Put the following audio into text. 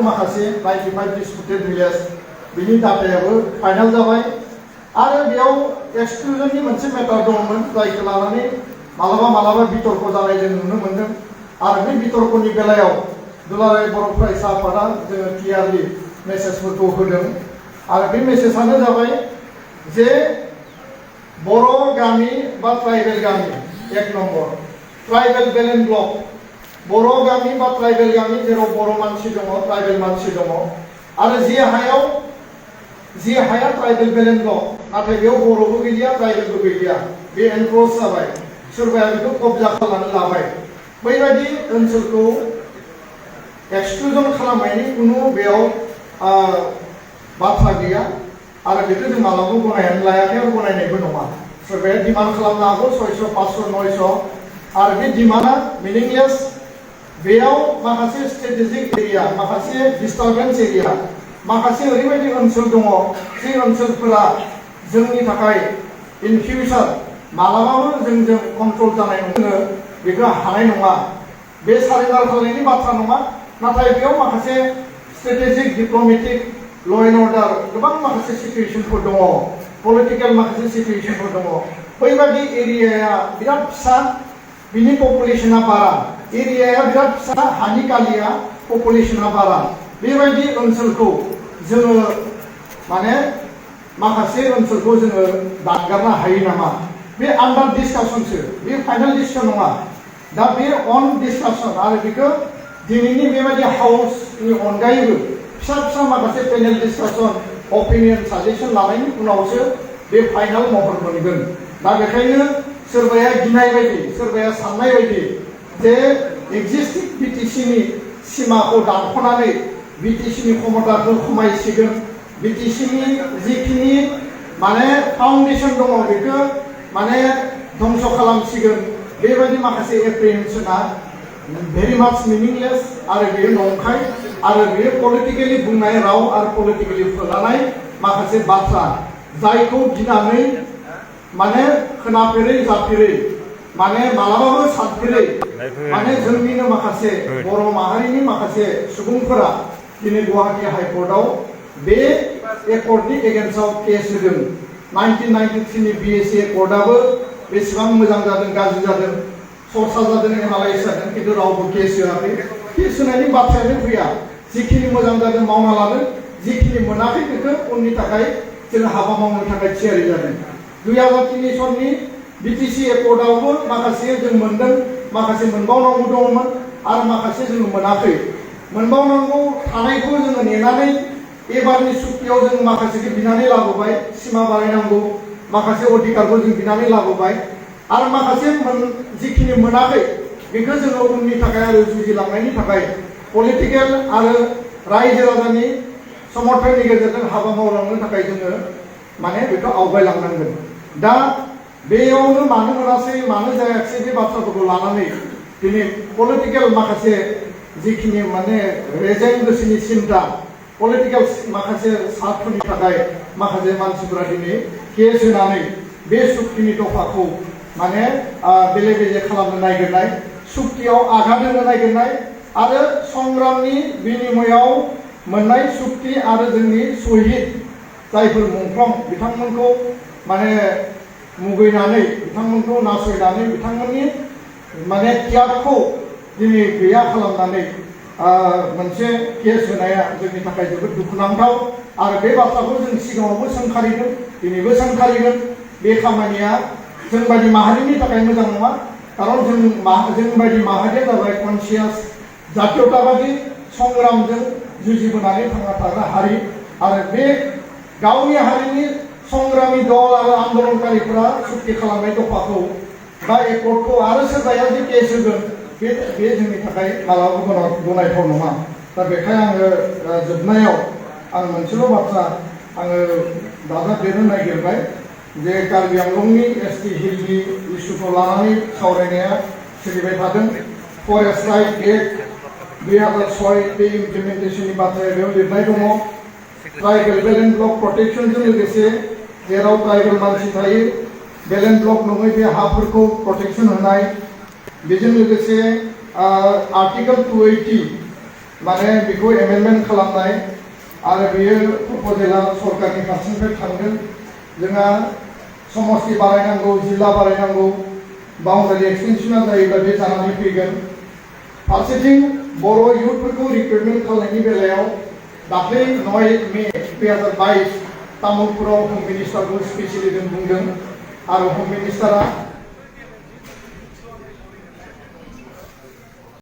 माखासे 95 डिस्पुटेड भिलेज बिनि डाटायाबो फाइनाल जाबाय आरो बेयाव एक्सक्लुजननि मोनसे मेटार दंमोन जायखौ लानानै मालाबा बितर्क जानाय जों नुनो मोन्दों आरो बे बितर्कनि बेलायाव दुलाराय बर' फरायसा आफादा जोङो क्लियारलि मेसेजफोरखौ होदों आरो बे मेसेजआनो जाबाय जे बर' गामि बा ट्राइबेल गामि एक नम्बर ट्राइबेल बेलेन्स ब्लक बर' गामि बा ट्राइबेल गामि जेराव बर' मानसि दङ ट्राइबेल मानसि दङ आरो जे हाया ट्राइबेल बेलेन्स ब्लक नाथाय बेयाव बर'बो गैलिया ट्राइबेलबो गैलिया बे एनक्ल'ज जाबाय सोरबाया बेखौ कब्जा खालामनानै लाबाय बैबायदि ओनसोलखौ एक्सक्लुजन खालामनायनि कुनु बेयाव बाथ्रा गैया आरो बेखौ जों मालाबा गनायनानै लायाखै आरो गनायनायबो नङा सोरबाया डिमान्ड खालामनो हागौ 600 500 900 आरो बे डिमान्डआ मिनिंलेस बेयाव माखासे स्ट्रेटेजिक एरिया माखासे डिस्टार्बेन्स एरिया माखासे ओरैबायदि ओनसोल दङ जे ओनसोलफोरा जोंनि थाखाय इन फिउचार मालाबाबो जोंजों कन्ट्रल जानाय नङा बेखौ हानाय नङा बे सारेन्डार खालामनायनि बाथ्रा नङा नाथाय बेयाव माखासे स्ट्रेटेजिक डिप्ल'मेटिक ल' एन्ड अर्डार गोबां माखासे सिचुएशनफोर दङ पलिटिकेल माखासे सिचुएशनफोर दङ बैबायदि एरियाया बिराद फिसा बिनि पपुलेशना बारा एरियाया बिराद फिसा हानि कालिया पपुलेशना बारा बेबायदि ओनसोलखौ जोङो माने माखासे ओनसोलखौ जोङो दानगारनो हायो नामा बे आन्डार डिसकासनसो बे फाइनाल डिसिसन नङा दा बे अन डिसकासन आरो बेखौ दिनैनि बेबायदि हाउसनि अनगायैबो फिसा माखासे पेनेल डिसकासन अपिनियन साजेसन लानायनि उनावसो बे फाइनाल महर मोनगोन दा बेखायनो सोरबाया गिनाय बायदि सोरबाया साननाय बायदि जे एक्जिस्टिं बिटिसिनि सिमाखौ दानख'नानै बिटिसिनि क्षमताखौ खमायसिगोन बिटिसिनि जिखिनि माने फाउन्डेसन दङ बेखौ माने ध्वंस खालामसिगोन बेबायदि माखासे एप्रिहेन्सना भेरि माच मिनिंलेस आरो बेयो नंखाय आरो बेयो पलिटिकेलि बुंनाय राव आरो पलिटिकेलि फोलानाय माखासे बाथ्रा जायखौ गिनानै माने खोनाफेरै जाफेरै माने मालाबाबो सानफेरै माने जोंनिनो माखासे बर' माहारिनि माखासे सुबुंफोरा दिनै गुवाहाटी हाइकर्टआव बे एकर्डनि एगेन्स्टआव केस होदों 1993 नि बिएसि एकर्डआबो बेसेबां मोजां जादों गाज्रि जादों सर्सा जादों एनालाइज जादों खिन्थु रावबो केस होआखै केस होनायनि बाथ्रायानो फैया जिखिनि मोजां जादों मावना लादों जिखिनि मोनाखै बेखौ उननि थाखाय जों हाबा मावनो थाखाय थियारि जादों 2003 सननि बिटिसि एकर्डआवबो माखासे जों मोनदों माखासे मोनबावनांगौ दङमोन आरो माखासे जों मोनाखै मोनबावनांगौ थानायखौ जोङो नेनानै एबारनि सुक्तियाव जों माखासेखौ बिनानै लाबोबाय सिमा बारायनांगौ माखासे अधिकारखौ जों बिनानै लाबोबाय आरो माखासे जिखिनि मोनाखै बेखौ जोङो उननि थाखाय आरो जुजिलांनायनि थाखाय पलिटिकेल आरो रायजो राजानि समर्थननि गेजेरजों हाबा मावलांनो थाखाय जोङो माने बेखौ आवगायलांनांगोन दा बेयावनो मानो मोनासै मानो जायाखिसै बे बाथ्राफोरखौ लानानै दिनै पलिटिकेल माखासे जिखिनि माने रेजें गोसोनि सिन्ता पलिटिकेल माखासे सार्थनि थाखाय माखासे मानसिफोरा दिनै केस होनानै बे सुक्तिनि दफाखौ माने बेले बेजे खालामनो नागिरनाय सुक्तियाव आघात होनो नागिरनाय आरो संग्रामनि बिनिमयाव मोननाय सुक्ति आरो जोंनि शहीद जायफोर मुंख्लं बिथांमोनखौ माने मुगैनानै बिथांमोनखौ नासयनानै बिथांमोननि माने त्यागखौ दिनै गैया खालामनानै मोनसे केस होनाया जोंनि थाखाय जोबोद दुखुनांथाव आरो बे बाथ्राखौ जों सिगाङावबो सोंखारिदों दिनैबो सोंखारिगोन बे खामानिया जोंबायदि माहारिनि थाखाय मोजां नङा खारन जोंबायदि माहारिया जाबाय कनसियास जातीयताबादि संग्रामजों जुजिबोनानै थांना थाग्रा हारि आरो बे गावनि हारिनि संग्रामी दल आरो आन्दोलनकारिफोरा सुक्ति खालामनाय दफाखौ बा एकर्डखौ आरो सोरबाया जे केस होगोन बे जोंनि थाखाय मालाबाबो गनायथाव नङा दा बेखायनो आङो जोबनायाव आं मोनसेल' बाथ्रा आङो दाजाबदेरनो नागिरबाय जे कार्बि आंलंनि एसटि हिलनि इस्युखौ लानानै सावरायनाया सोलिबाय थादों फरेस्ट राइट एक्ट 2006 बे इमप्लिमेन्टेसननि बाथ्राया बेयाव लिरनाय दङ ट्राइबेल बेलेन्स ब्लक प्रटेक्शनजों लोगोसे जेराव ट्राइबेल मानसि थायो बेलेन्स ब्लक नङै बे हाफोरखौ प्रटेक्शन होनाय बेजों लोगोसे आर्टिकल 280 माने बेखौ एमेन्डमेन्ट खालामनाय आरो बेयो प्रप'जेला सरकारनि फारसेनिफ्राय थांगोन जोंहा समस्ति बारायनांगौ जिल्ला बारायनांगौ बाउन्डारि एक्सटेनसना जायोब्ला बे जानानै फैगोन फारसेथिं बर' इयुथफोरखौ रिक्रुटमेन्ट खालामनायनि बेलायाव दाख्लै 9 मे 2022 तामुलपुराव हम मिनिस्टारखौ स्पेसियेलि जों बुंदों आरो हम मिनिस्टारा